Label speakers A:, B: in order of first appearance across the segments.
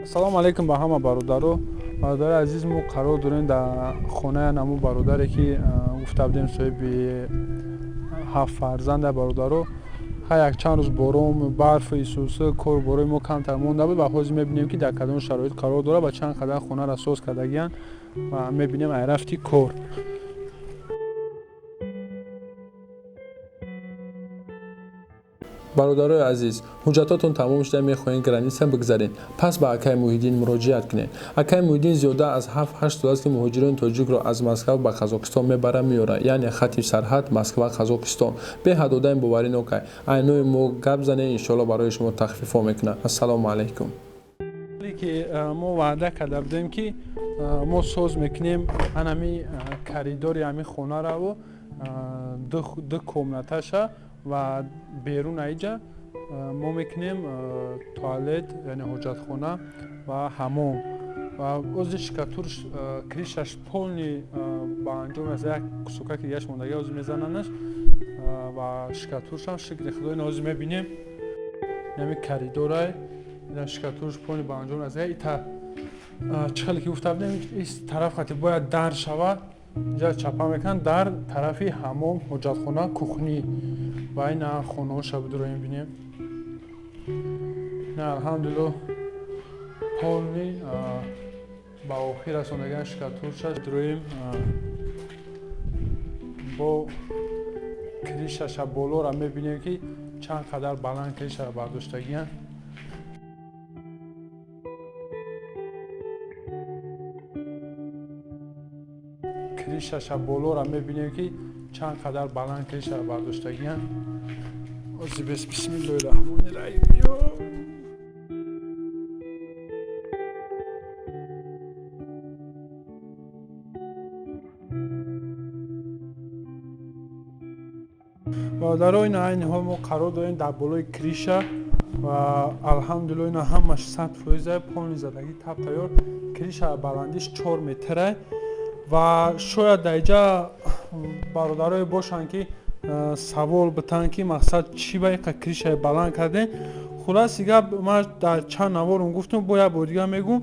A: Ассалому алайкум ба ҳама бародаро. Бародари азиз, мо қарор дорем дар хонаи ҳамун бародаре, ки гуфта будем, соҳиби ҳафт фарзанда. Бародаро, ҳар якчанд рӯз борон, барф, исуса, кор борои мо камтар монда буд ва ҳозир мебинем, ки дар кадом шароит қарор дорад ва чанд қадар хонаро соз кардагиянд ва мебинем айрафти кор. Бародарои азиз, ҳуҷҷатотон тамом шуда, мехоҳед граница бигзаред, пас ба акаи Муҳиддин муроҷиат кунед. Акаи Муҳиддин зиёда аз 7-8 сол аст, ки муҳоҷирони тоҷикро аз Москва ба Қазоқистон мебара, меорад, яъне хати сарҳад Москва, Қазоқистон. Беҳад одами боваринокай. Айнои мо гап занед, иншоалло барои шумо тахфифҳо мекунад. Ассалому алайкум. Ки мо ваъда карда будем, ки мо соз мекунем анами коридори ҳами хонараву ду комнаташа ва берун аиҷа мо мекунем туалет, яъне ҳоҷатхона ва ҳамом. Ва ози штукатур, крышаш полный ба анҷом расида, як кусокаки дигаш мондаги, ҳозир мезананаш ва штукатуршам, шукри Худо, ина ҳозир мебинем, инами коридорай, ина штукатурш полный ба анҷом расида. Ита чӣ хеле ки гуфта будем, ис тараф хати бояд дар шавад, инҷа чапа мекунанд, дар тарафи ҳамом, ҳоҷатхона, кухня. Ва ина хонаҳоша бидуроем, бинем. На, алҳамдулилло, полный ба охир расондаган штукатурша. Дуроем, бо крышаша болора мебинем, ки чанд қадар баланд крышара бардоштагиянд. Крышаша болора мебинем, ки чанд қадар баланд крышара бардоштагиянд. Ози бес, бисмиллоҳи раҳмони раҳим. Ё бародаро, ина айни ҳол мо қарор дорем дар болои крыша ва алҳамдулилло, ина ҳамаш 100%-а, полный задагӣ, тап тайёр. Крыша баландиш 4 метрай ва шояд дар иҷа бародарое бошанд, ки савол битанд, ки мақсад чӣ ба иқа крышаи баланд кардем. Хулоси гап, ман дар чанд наворум гуфтум, бо як бор дига мегӯм: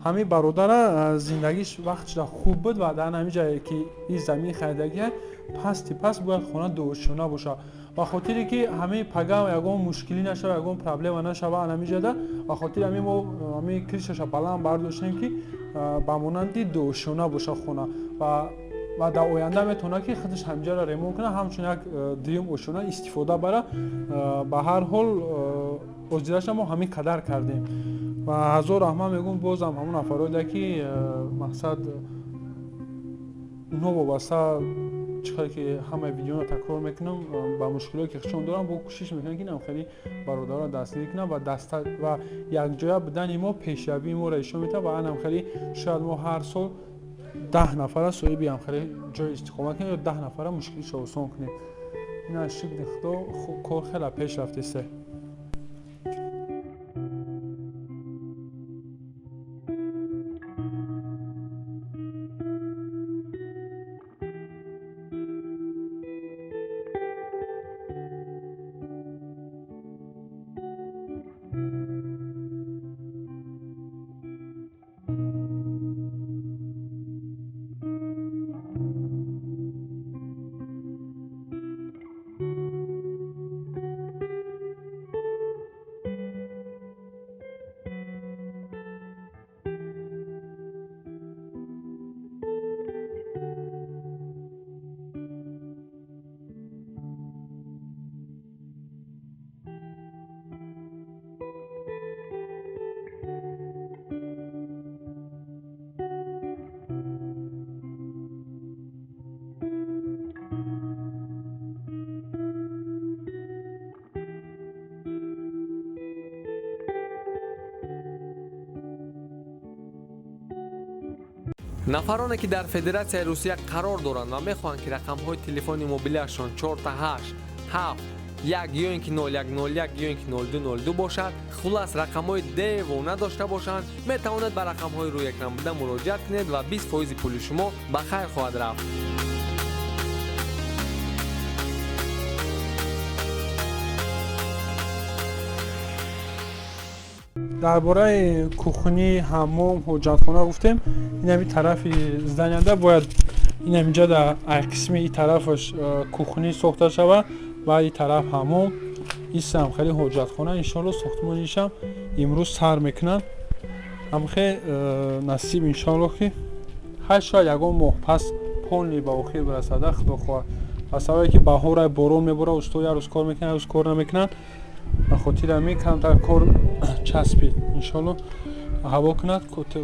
A: ҳамин бародара зиндагиш вақтшда хуб буд ва дар ҳамин ҷае ки ин замин харидагия, пасти паст бояд хона дуошёна бошад, ба хотире ки ҳамин пага ягон мушкилӣ нашава, ягон проблема нашава ҳамин ҷада. Ба хотири ҳамин мо ҳамин крышаша баланд бардоштем, ки ба монанди дуошёна бошад хона ва дар оянда метавонад, ки худаш ҳаминҷаро ремонт кунад, ҳамчун як дуюм ошёна истифода бара. Ба ҳар ҳол, озираша мо ҳамин қадар кардем ва ҳазор раҳмат мегӯм бозам ҳамон нафароеда, ки мақсад онҳо вобаста, чӣ хеле ки ҳамаи видеоро такрор мекунам, ба мушкилое ки худшон дорам, бо кӯшиш мекунам, ки нам хеле бародарро дастгирӣ кунам ва даста ва якҷоя будани мо пешравии моро ишон метавад. Ва анам хеле шояд мо ҳар сол 10 нафара соҳиби ам хеле ҷои истиқомат кунем ё 10 нафара мушкилишро осон кунем. Ина, шукри Худо, кор хеле пеш рафтеста.
B: Нафароне, ки дар Федератсияи Русия қарор доранд ва мехоҳанд, ки рақамҳои телефони мобилиашон 4 8 7 1 ё ин ки 0101 ё ин ки 0202 бошад, хулас, рақамҳои девона дошта бошанд, метавонед ба рақамҳои рӯи экран буда муроҷиат кунед ва 20 фоизи пули шумо ба хайр хоҳад рафт.
A: Дар бораи кухни, ҳаммом, ҳоҷатхона гуфтем. Инами тарафи зданияда бояд инаминҷа дар ай қисми и тарафаш кухни сохта шавад ва и тараф ҳаммом, исам хеле ҳоҷатхона. Иншоалло, сохтмонишам имрӯз сар мекунанд. Ҳамхе насиб, иншоалло, ки ҳар шояд ягон моҳ пас полный ба охир бирасада, худо хоҳад. Ба сабабе ки баҳора, борон мебора, усто як рӯз кор мекунанд, як рӯз кор намекунанд. Ба хотири ҳамин камтар кор часпид. Иншоалло, ҳаво кунад,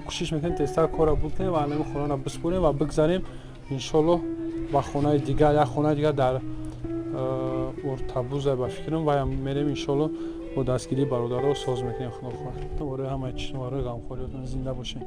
A: кӯшиш мекунем тезтар корро буд кунем ва ҳамин хонаро биспорем ва бигзарем, иншоалло, ба хонаи дигар. Як хонаи дигар дар Уртабуза, ба фикрам, ваям мерем, иншоалло, бо дастгирии бародаро соз мекунем, худо хоҳад. Барои ҳамаи чиз, барои ғамхориётон, зинда бошед.